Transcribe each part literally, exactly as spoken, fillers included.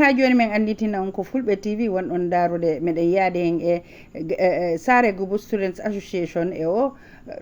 Haa jooni, min annditina on ko Fulɓe T V wonɗon ndaarude. Meɗen yaade heen e, e, e Saare Gubu Students Association e o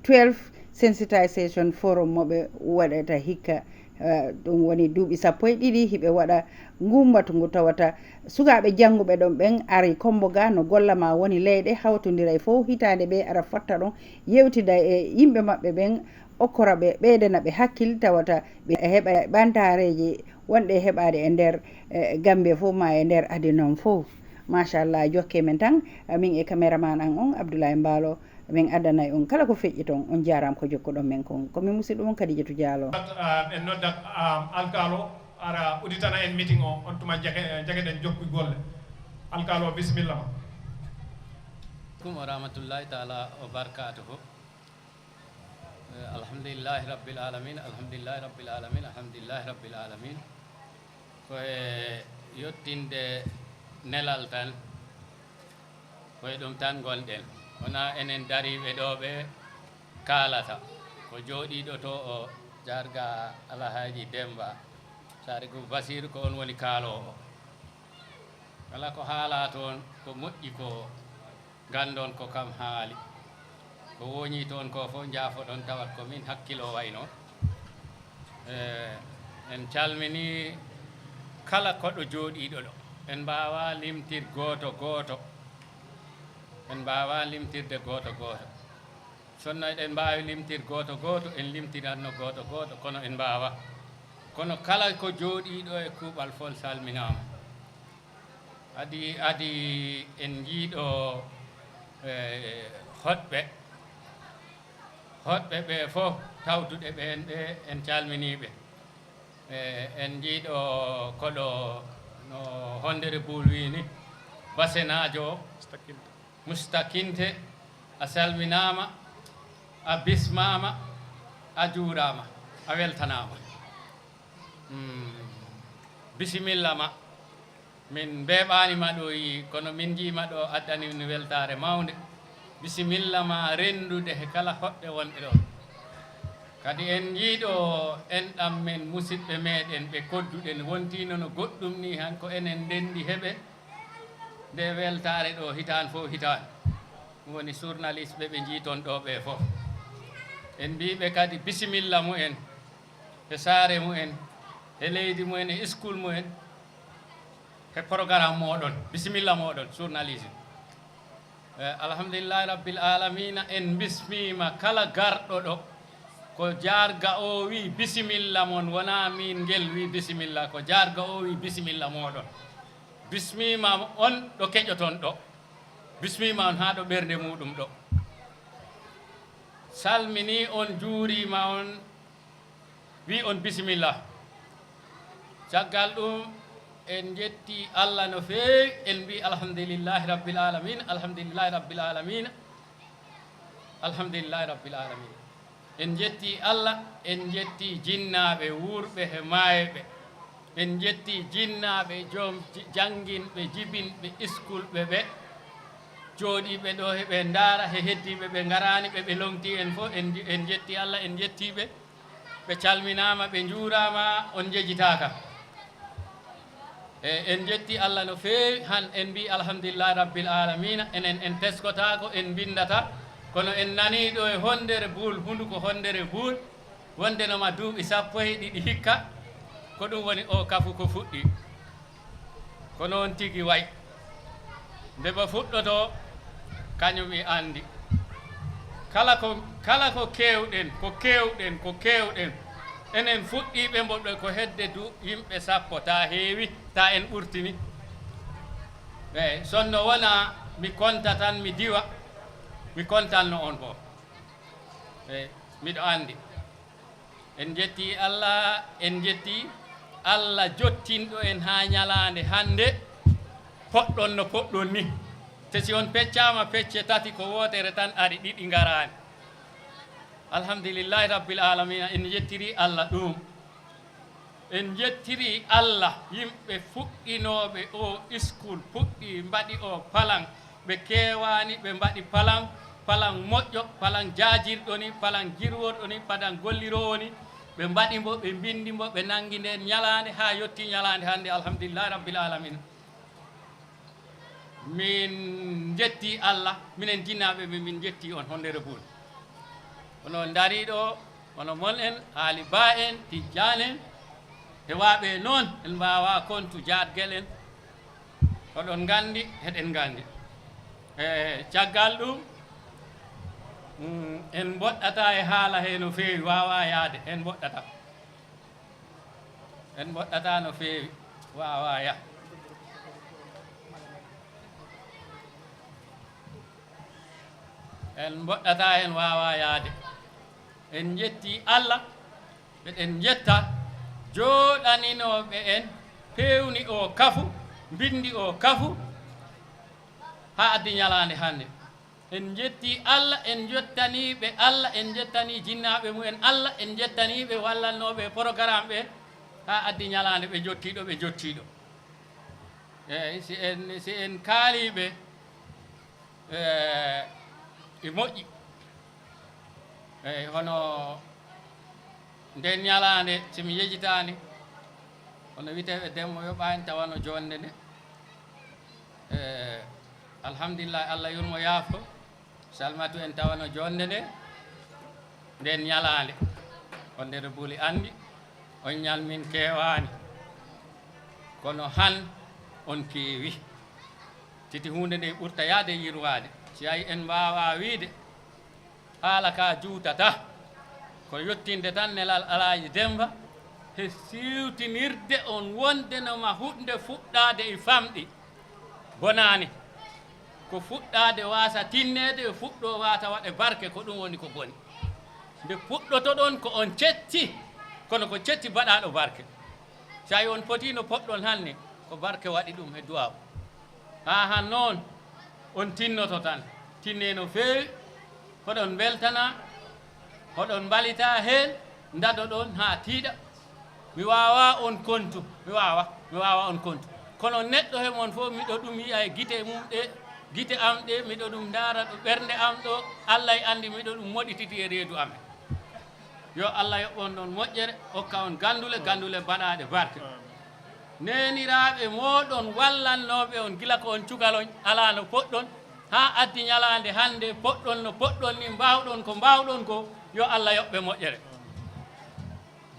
twelve Sensitization Forum mo ɓe waɗata hikka. Eh, ɗum woni duuɓi sappo e ɗiɗi hiɓe waɗa ngumbatu ngu tawata sukaaɓe jannguɓe ɗon ɓen ari Kommbo ga no golla ma woni leyɗe hawtondiray fof hitaande ɓe ara fotta ɗon yewtida e yimɓe maɓɓe ɓen okkora ɓe ɓeydana ɓe hakkil tawata ɓe heɓa ɓantaareeji wonɗe heɓaade e nder, eh, Gambie fof ma e nder aduna on fof. Machallah, jokke men tan, eh, min e cameraman an on, Abdoulaye Mbaalo, min addanay on kala ko feƴƴi toon. On jaaraama ko jokkuɗon men kon. Ko min musidɗo mon Kadijatu Diallo. Ah, en noddat, ah, alkaalo ara uditana en meeting o, on tuma jage-, jageɗen jokkude golle. Alkaalo, bisimilla ma. Aleykum wa rahmatullahi taala wa barakatuhu. Eh, alhamdulillahi rabbil alamin, alhamdulillahi rabbil alamin, alhamdulillahi rabbil alamin. Ko e yettinde nelal tan, ko e ɗum tan ngonɗen. Wonaa enen dariiɓe ɗo ɓe kaalata. Ko jooɗiiɗo to o, Jaarga Alhaaji Demmba Saare Gubu Basiiru, ko on woni kaaloowo. Kala ko haalaa toon, ko moƴƴi ko nganndon ko kam haali. Ko woñii toon ko fof njaafoɗon tawat ko min hakkiloo waynoo. Eh, en calminii kala koɗo jooɗiiɗo ɗo. En mbaawaa limtir gooto gooto. En mbaawaa limtirde gooto gooto. Sonno eɗen mbaawi limtir gooto gooto, en limtiranno gooto gooto, kono en mbaawaa. Kono kala ko jooɗiiɗo e kuuɓal fof salminaama. Adi, adi en njii ɗo, eh, hoɗɓe, hoɗɓe ɓe fof tawtuɗe ɓeen ɓe en calminii ɓe. Eh, en njii ɗo koɗo no Hondere Buul wii ni, Basenaajo o, Mustakinte, a salminaama, a bismaama, a juuraama, a weltanaama. Mm, bisimilla ma. Min mbeeɓaani ma ɗo yi, kono min njii ma ɗo addani min weltaare mawnde. Bisimilla ma renndude he kala hoɗɓe wonɓe ɗo. Kadi en njii ɗo enɗam men, musidɓe meɗen ɓe kodduɗen, wontiino no goɗɗum ni han ko enen ndenndi heɓe nde weltaare ɗo hitaan fof hitaan. Ɗum woni journaliste ɓe ɓe njii toon ɗo ɓe fof. En mbii ɓe kadi bisimilla mumen, he saare mumen, he leydi mumen, e iskul mumen, he programme mooɗon. Bisimilla mooɗon, journaliste. Eh, alhamdulillahi rabbil alamina, en bismiima kala garɗo ɗo. Ko Jaarga o wii bisimilla mon, wonaa miin ngel wii bisimilla, ko Jaarga o wii bisimilla mooɗon. Bismiima on ɗo keƴoton ɗo. Bismiima on haa ɗo ɓernde muuɗum ɗo. Salminii on, juuriima on, wii on bisimilla. Caggal ɗum, en njettii Allah no feewi, en mbii alhamdulillahi rabbil alamina, alhamdulillahi rabbil alamina, alhamdulillahi rabbil alamina. En njettii Allah, en njettii jinnaaɓe wuurɓe he maayɓe. En njettii jinnaaɓe, joom ji-, jannginɓe, jibinɓe, iskulɓe ɓe, jooɗiiɓe ɗo he ɓe ndaara, he heddiiɓe ɓe ngaraani ɓe, ɓe lomtii en fof. En nji-, en njettii Allah, en njettii ɓe. Ɓe calminaama, ɓe njuuraama, on njejitaaka. E, en njettii Allah no feewi, han en mbii alhamdulillahi rabbil alamina, enen en teskotaako, en mbinndataa, kono en nanii ɗo e Hondere Buul, hunnduko Hondere Buul, wonde no ma duuɓi sappo e ɗiɗi hikka, ko ɗum woni o kafu ko fuɗɗii. Ko noon tigi wayi. Nde ba fuɗɗotoo, kañum e anndi. Kala ko, kala ko keewɗen, ko keewɗen, ko keewɗen, enen fuɗɗiiɓe mbo ɗo ko hedde du yimɓe sappo, ta heewi, ta en ɓurtini. Eey, sonno wona mi konta tan, mi diwa, mi kontanno on fof. Eey, miɗo anndi. En njettii Allah, en njettii Allah jottinɗo en haa ñalaande hannde, poɗɗon no poɗɗon ni. Te si on peccaama pecce tati, ko wootere tan ari, ɗiɗi ngaraani. Alhamdulillahi rabbil alamina, en njettirii Allah ɗum. En njettirii Allah, yimɓe fuɗɗinooɓe o iskul, puɗɗi, mbaɗi o palan, ɓe keewaani, ɓe mbaɗi palan, palan moƴƴo, palan jaajirɗo ni, palan jirworɗo ni, palan golliroowo ni, Ɓe mbaɗi mbo, ɓe mbinndi mbo, ɓe nanngi ndeen ñalaande haa yettii ñalaande hannde, alhamdulillahi rabbil aalamiina. Min njettii Allah, minen jinnaaɓe ɓe, min njettii on, Honnere Buul. Kono ndarii ɗo, kono mon en, Aali Ba en, Tijjaan en, e waaɓe noon, en mbaawaa kontu jaatgel en. Oɗon nganndi, heɗen nganndi. E caggal ɗum, mm, en mboɗɗataa e haala hee no feewi, waawaa yahde, en mboɗɗataa. En mboɗɗataa no feewi, waawaa yah. En mboɗɗataa, en waawaa yahde. En njettii Allah, eɗen njetta jooɗaninooɓe en, peewni oo kafu, mbinndi oo kafu, haa addi ñalaande hannde. En njettii Allah, en njettanii ɓe Allah, en njettanii jinnaaɓe mumen Allah, en njettanii ɓe wallatnooɓe e programme ɓe, haa addi ñalaande ɓe njottii ɗo, ɓe njottii ɗo. Eeyi, si en, si en kaalii ɓe, eh, e moƴƴi. Eeyi, hono ndeen ñalaande, si mi yejitaani, hono wiyetee ɓe Demba yoɓaani tawano joonde nde. Eh, alhamdulillahi, Allah yurmo yaafo. Salmatu en tawano joonde nde, ndeen ñalaande. Honnere Buul anndi, on ñalmin keewaani. Kono han on keewi. Titi huunde nde ɓurta yahde yirwaade. Si ay en mbaawaa wiyde, haala ka juutata. Ko yettinde tan nelal Alaaji Demba, he siwtinirde on wonde no ma huɗnde fuɗɗaade e famɗi. Bonaani. Ko fuɗɗaade waasa tinneede, e fuɗɗo waata waɗe barke, ko ɗum woni ko boni. Nde puɗɗotoɗon ko on cetti, kono ko cetti baɗaaɗo barke. So tawi on potii no poɗɗon hanne, ko barke waɗi ɗum he duwaaw. Haa han noon, on tinnoto tan. Tinnee no feewi, hoɗon mbeltana, hoɗon mbalitaa heen, ndadoɗon haa tiiɗa. Mi waawaa on kontu, mi waawa, mi waawa on kontu. Kono neɗɗo he mon fof, miɗo ɗum yiya e gite mum ɗe, gite am ɗe, miɗo ɗum ndaara ɗo ɓernde am ɗo, Allah e anndi miɗo ɗum moɗititi e reedu amen. Yo Allah yoɓ on ɗon moƴƴere, okka on ganndule, ganndule baɗaaɗe barke. Neeniraaɓe mooɗon wallannooɓe on gila ko on cukalon, alaa no poɗɗon, haa addi ñalaande hannde, poɗɗon no poɗɗon ni, mbaawɗon ko mbaawɗon ko, yo Allah yoɓ ɓe moƴƴere.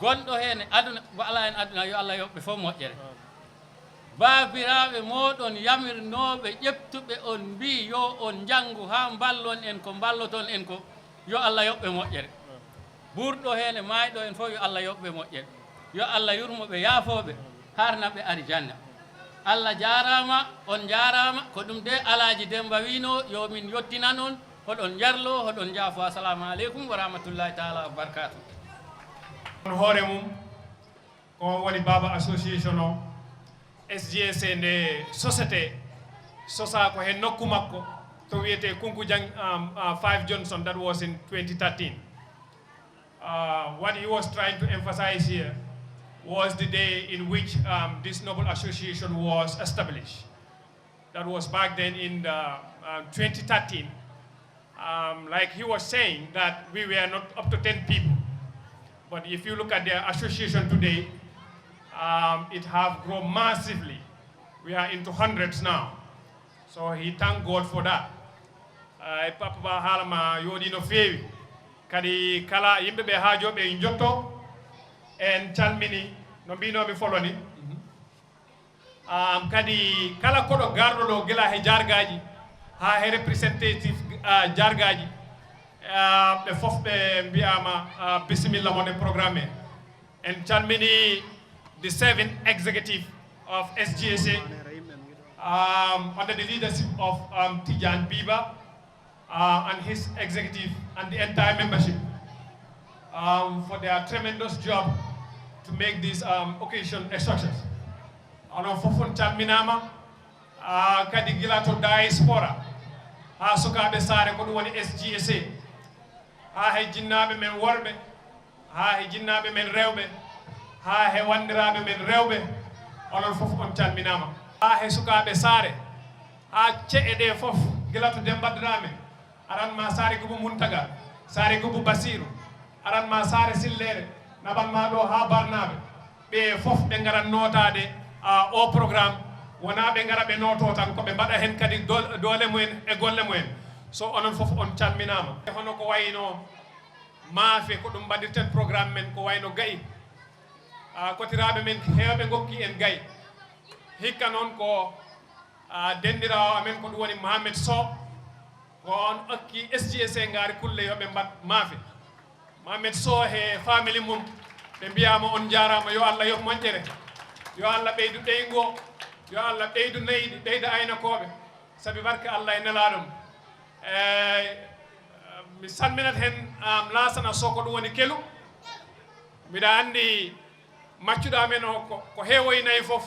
Gonɗo heen e aduna, mo alaa heen aduna, yo Allah yoɓ ɓe fof moƴƴere. Baabiraaɓe mooɗon yamirnooɓe ƴeftuɓe on mbii yo on njanngu haa mballon en ko mballoton en ko, yo Allah yoɓ ɓe moƴƴere. Buurɗo heen e maayɗo en fof, yo Allah yoɓ ɓe moƴƴere. Yo Allah yurmo ɓe, yaafoo ɓe, haarna ɓe arijanna. Allah jaaraama, on njaaraama. Ko ɗum de Alaaji Demmba wiinoo, yo min yottinan on, hoɗon njarloo, hoɗon njaafoo. Assalaamu aleykum wa rahmatullaahi taala wa barakaatu. On hoore mum, ko woni Baaba Association o, S G S A nde sosete, sosaa ko he nokku makko, to wiyetee Kunkujang, um, uh, Five Johnson, that was in twenty thirteen. Uh, what he was trying to emphasize here was the day in which, um, this noble association was established. That was back then in the, uh, twenty thirteen. Um, like he was saying that we were not up to ten people. But if you look at the association today, um, it have grown massively. We are into hundreds now. So he thank God for that. Uh, Papa Ba, haala ma yooɗi no feewi. Kadi kala yimɓe ɓe haajooɓe e njotto, en calmini, no mbinoomi folo ni. Um, kadi kala koɗo garɗo ɗo gila he jargaaji haa he representative, uh, jargaaji, uh, ɓe fof ɓe mbiyaama, uh, bisimilla mon e programme he. En calmini the seven executive of S G S A, um, under the leadership of, um, Tidiane Biba, uh, and his executive and the entire membership, um, for their tremendous job to make this, um, occasion a success. Onon fof on calminaama, uh, kadi gila to diaspora haa sukaaɓe saare, ko ɗum woni S G S A, haa he jinnaaɓe men worɓe, haa he jinnaaɓe men rewɓe, haa he wanndiraaɓe men rewɓe, onon fof on calminaama. Haa he sukaaɓe saare, haa ce'e ɗe fof, gila to Demmba Dramé, aran ma saare Gubu Muntaga, saare Gubu Basiiru, aran ma saare Silleere, Naɓan ma ɗo haa Barnaaɓe, ɓe fof ɓe ngarat nootaade, ah, o programme. Wonaa ɓe ngara ɓe nootoo tan, ko ɓe mbaɗa heen kadi do-, doole mumen e golle mumen. So onon fof on calminaama. E hono ko wayno maafe, ko ɗum mbaɗirten programme men, ko wayno gayi. Ah, kotiraaɓe men heewɓe ngokki en gayi. Hikka noon ko, ah, denndiraawo amen, ko ɗum woni Mohamed Sow. Ko on okki S G C ngaari kulle yo ɓe mbaɗ maafe. Mohamed Sow he family mum, ɓe mbiyaama on njaaraama, yo Allah yoɓ moƴƴere. Yo Allah ɓeydu ɓeyngo, yo Allah ɓeydu nayɗi, ɓeyda aynakooɓe. Sabi barke Allah e nelaaɗo mum. Eh, mi salminat heen, am, Laasana Sow, ko ɗum woni Kelu. Mbiɗa anndi maccuɗo amen o ko, ko heewoyi nayi fof,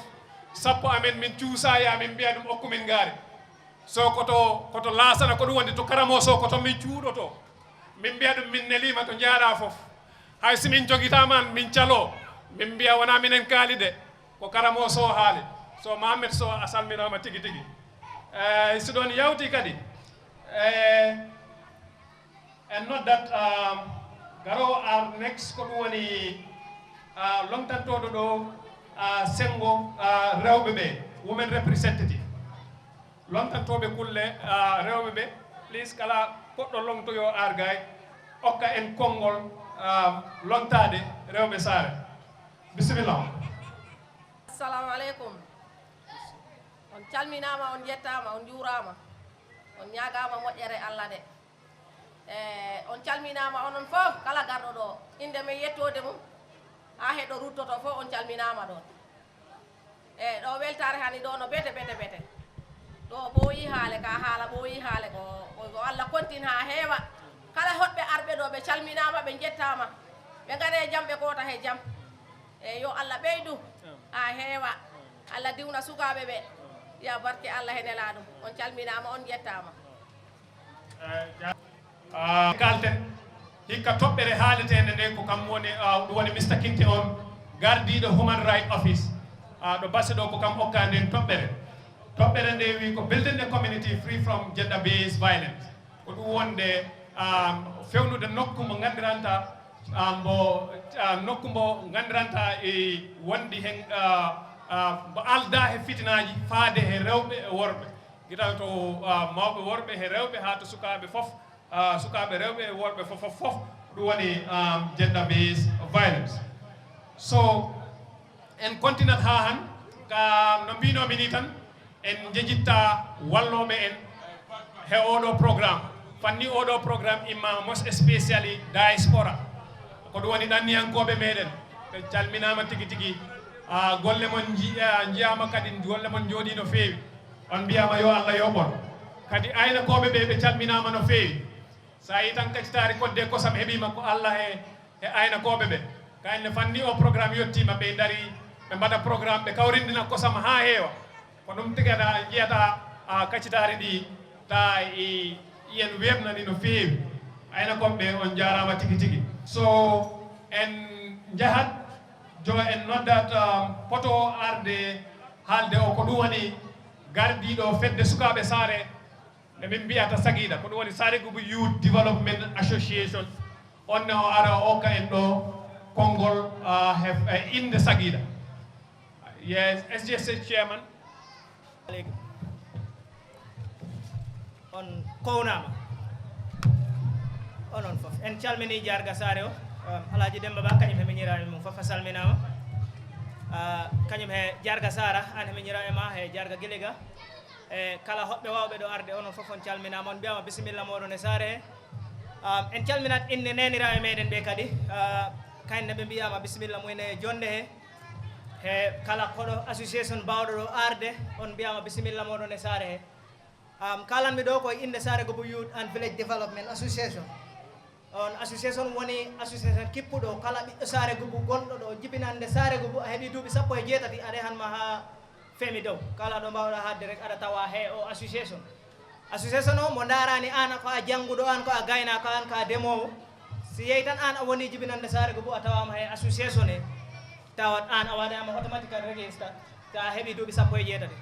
sappo amen min cuusa ya, min mbiya ɗum okku min ngaari. So ko to, ko to Laasana, ko ɗum woni to Karamo Sow, ko to min cuuɗoto. Min mbiya ɗum min neliima to njaaɗa fof. Hay si min jogitaama, min calo, min mbiya wonaa minen kaali de, ko Karamo Sow haali. So Mohamed Sow, a salminaama tigi tigi. Eh, si ɗoon yawti kadi, eh, en noddat, ah, garoowo ar next, ko ɗum woni, ah, lomtantooɗo ɗo, ah, senngo, ah, rewɓe ɓe, women representative. Lomtantooɓe kulle, ah, rewɓe ɓe, please, kala poɗɗo lomtoyoo ar gay, okka en konngol, ah, lomtaade rewɓe saare. Bisimilla. Assalamu aleykum. On calminaama, on njettaama, on njuuraama. On ñaagaama moƴƴere Allah de. E, on calminaama onon fof, kala garɗo ɗo, innde mum e yettoode mum, haa he ɗo ruttoto fof, on calminaama ɗoon. E, ɗo weltaare hani ɗo no bete, bete, bete. Ɗo ɓooyi haale, ka haala ɓooyi haale, ko, ko, ko Allah kontin haa heewa. Kala hoɗɓe arɓe ɗo, ɓe calminaama, ɓe njettaama. Ɓe ngare jam, ɓe koota he jam. E, yo Allah ɓeydu haa heewa. Allah diwna sukaaɓe ɓe. Ya barke Allah he nelaaɗo. On calminaama, on njettaama. Ah, kalten hikka toɓɓere haaleteende nde ko kam woni, ah, ɗum woni Mister Kinte on, gardiiɗo Human Rights Office. Ah, ɗo base ɗo ko kam okka nden toɓɓere. Toɓɓere nde wi ko building the community free from gender-based violence. Ko ɗum wonde, ah, fewnude nokku mo nganndiranta, ah, mbo, ah, nokku mbo nganndiranta e wondi hen, ah, ah, mbo alda he fitinaaji faade he rewɓe e worɓe. Gila to, ah, mawɓe worɓe he rewɓe haa to sukaaɓe fof, ah, sukaaɓe rewɓe e worɓe fof, fof, fof, ɗum woni, ah, gender-based violence. So, en kontinat haa han, ka no mbiinoomi ni tan, en njejitta wallooɓe en he oɗo programme. Fanni oɗo programme imma most especially diaspora. Ko ɗum woni ɗanniyankooɓe meɗen. Ɓe calminaama tigi tigi. Ah, golle mon nji-, ah, njiyaama kadi, golle mon njooɗii no feewi. On mbiyaama yo Allah yoɓ on. Kadi aynakooɓe ɓe, ɓe calminaama no feewi. So a yii tan kacitaari kodde kosam heɓiima ko Allah e, e aynakooɓe ɓe. Kayen ne fanni o programme yettiima, ɓe ndarii, ɓe mbaɗa programme, ɓe kawrindina kosam haa heewa. Ko ɗum tigi aɗa njiyata, a, kacitaari ɗi, ta i, iyen weeɓnani no feewi. Aynakooɓe ɓe, on njaaraama tigi tigi. So, en njahat, jo en noddat, um, poto arde haalde o, ko ɗum woni gardiiɗo fedde sukaaɓe Saare, nde min mbiyata Sagiida, ko ɗum woni Saare Gubu Youth Development Association. On ne o ara o okka en ɗo konngol, ah, hef-, eh, innde Sagiida. Yes, S J S chairman. Aleykum. On kownaama. Onon fof. En calminii Jaarga Saare o. Um, Alhaji Demba Ba, kañum he miñiraaɓe mum fof a salminaama. Ah, kañum he Jaarga Saara, aan he miñiraaɓe ma, he Jaarga Giliga. E kala hoɓɓe waawɓe ɗo arde, onon fof on calminaama, on mbiyaama bisimilla mooɗon e Saare he. Um, en calminat innde neeniraaɓe meɗen ɓe kadi. Ah, kayen ne ɓe mbiyaama bisimilla mumen e jonnde he. He kala koɗo association baawɗo ɗo arde, on mbiyaama bisimilla mooɗon e Saare he. Um, kalanmi ɗo ko e innde Saare Gubu Youth and Village Development Association. On association woni association kippuɗo kala ɓiɗɗo Saare Gubu gonɗo ɗo jibinande Saare Gubu, a heɓi duuɓi sappo e jeetati, aɗa han ma haa femi dow. Kala ɗo mbaawɗa haadde rek, aɗa tawa he o association. Association o mo ndaarani aan ko a jannguɗo, aan ko a gaynaako, aan ko a demoowo. Si yehi tan aan a woni jibinande Saare Gubu, a tawaama he association he. Tawat aan a waɗaama automatique register, ta a heɓi duuɓi sappo e jeetati.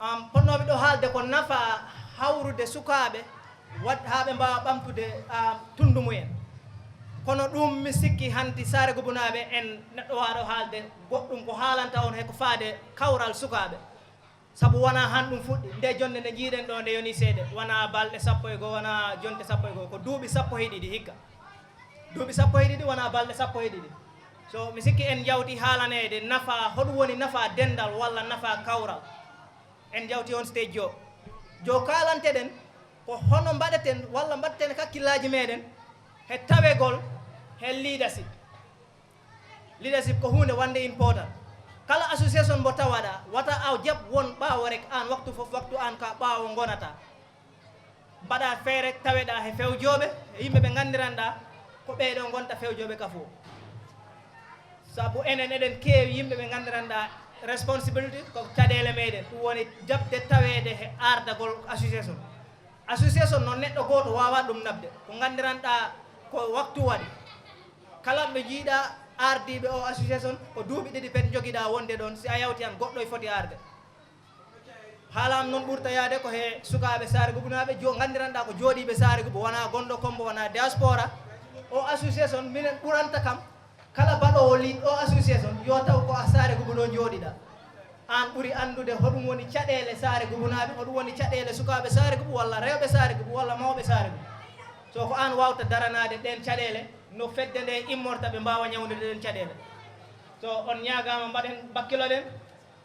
Am, potnoomi ɗo haalde ko nafa hawrude sukaaɓe, wat-, haa ɓe mbaawa ɓamtude, am, tunndu mumen. Kono ɗum mi sikki hanti Saare Gubunaaɓe en neɗɗo waaɗo haalde goɗɗum ko haalanta on he ko faade kawral sukaaɓe. Sabu wonaa han ɗum fuɗɗi. Nde jonnde nde njiiɗen ɗo nde yoni seeɗa. Wonaa balɗe sappo e goo, wonaa jonte sappo e goo. Ko duuɓi sappo e ɗiɗi hikka. Duuɓi sappo e ɗiɗi wonaa balɗe sappo e ɗiɗi. So mi sikki en njawti haalaneede nafa, hoɗum woni nafa denndal walla nafa kawral. En njawti on stage jo. Jo kaalanteɗen ko hono mbaɗeten walla mbaɗten kakkillaaji meɗen he tawegol he leadership. Leadership ko huunde wonde important. Kala association mbo tawaɗa, wata a jaɓ won ɓaawo rek, aan waktu fof, waktu aan ka ɓaawo ngonata. Mbaɗa feere taweɗa he fewjooɓe, e yimɓe ɓe nganndiranɗa ko ɓeeɗo ngonta fewjooɓe ka fof. Sabu enen eɗen keewi yimɓe ɓe nganndiranɗa responsibility ko caɗeele meɗen. Ɗum woni jaɓde taweede he ardagol association. Association noon neɗɗo gooto waawaa ɗum naɓde. Ko nganndiranɗa ko waktu waɗi. Kala ɓe njiiɗa ardiiɓe o association ko duuɓi ɗiɗi pet njogiɗa wonde ɗoon. Si a yawti han goɗɗo e foti arde. Haala am noon ɓurta yaade ko he sukaaɓe Saare Gubunaaɓe jo nganndiranɗa ko jooɗiiɓe Saare Gubu, wonaa Gondo Kombo, wonaa diaspora. O association minen ɓuranta kam kala baɗoowo lead o association yo taw ko a Saare Gubu ɗo njooɗiɗa. Aan ɓuri anndude hoɗum woni caɗeele Saare Gubunaaɓe, hoɗum woni caɗeele sukaaɓe Saare Gubu walla rewɓe Saare Gubu walla mawɓe Saare Gubu. So ko aan waawta daranaade ɗeen caɗeele, no fedde nde immorta ɓe mbaawa ñawndude ɗeen caɗeele. So on ñaagaama mbaɗen bakkiloɗen.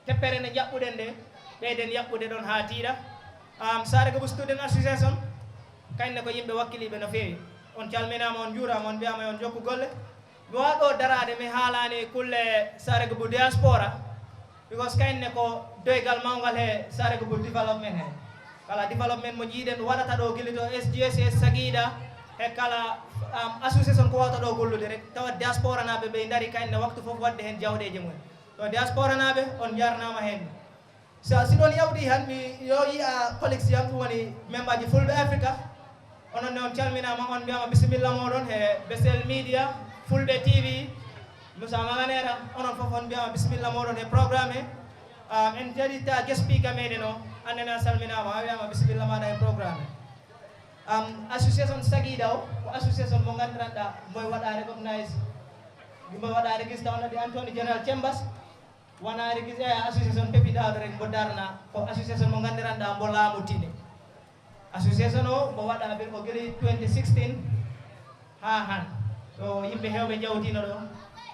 Teppere nde jaɓɓuɗen nde, ɓeyden yaɓɓude ɗon haa tiiɗa. Am, Saare Gubu Student Association, kañne ko yimɓe wakkiliiɓe no feewi. On calminaama, on njuuraama, on mbiyaama yo on njokku golle. Mi waɗo daraade mi haalaani kulle Saare Gubu diaspora, because kañne ko doygal mawngal he Saare Gubu development he. Kala development mo njiiɗen waɗata ɗo gili to S G S S Sagiida, he kala, am, association ko wawta ɗo gollude rek, tawa diaspora naaɓe ɓe ndari kañne waktu fof waɗde heen jawɗeeji mumen. To diaspora naaɓe, on njaarnaama heen. So, si ɗon yawti han, mi yo yi'a colleagues yam, ɗum woni membaji Fulɓe Africa. Onon ne on calminaama, on mbiyaama bisimilla mooɗon he Besel Media, Fulɓe T V, Moussa Maganera, onon fof on mbiyaama bisimilla mooɗon he programme he. Um, en jaritta guest speaker meɗen o, annene a salminaama, a wiyaama bisimilla maaɗa he programme he. Um, association Sagiida o, ko association mo nganndiranɗa, mboy waɗa recognize, mboy waɗa register on adi Anthony General Chambers. Wona régis-, eh, association pepindaɗo rek mbo darna, ko association mo nganndiranɗa mbo laamu tine. Association o mbo waɗa ɓe ko gili twenty sixteen haa han. So yimɓe heewɓe njawtino ɗo,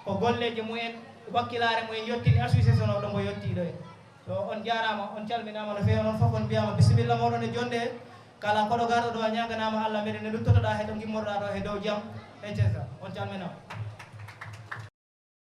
ko golleeji mumen, wakkilaare mumen yottini association o ɗo mbo yottiɗo e. So on njaaraama, on calminaama no feewi, onon fof on mbiyaama bisimilla mooɗon e jonde. Kala koɗo garɗo ɗo a ñaaganaama Allah, mbeɗen ne luttotoɗa he ɗo gimmorɗa ɗo he dow jam, et cetera. On calminaama.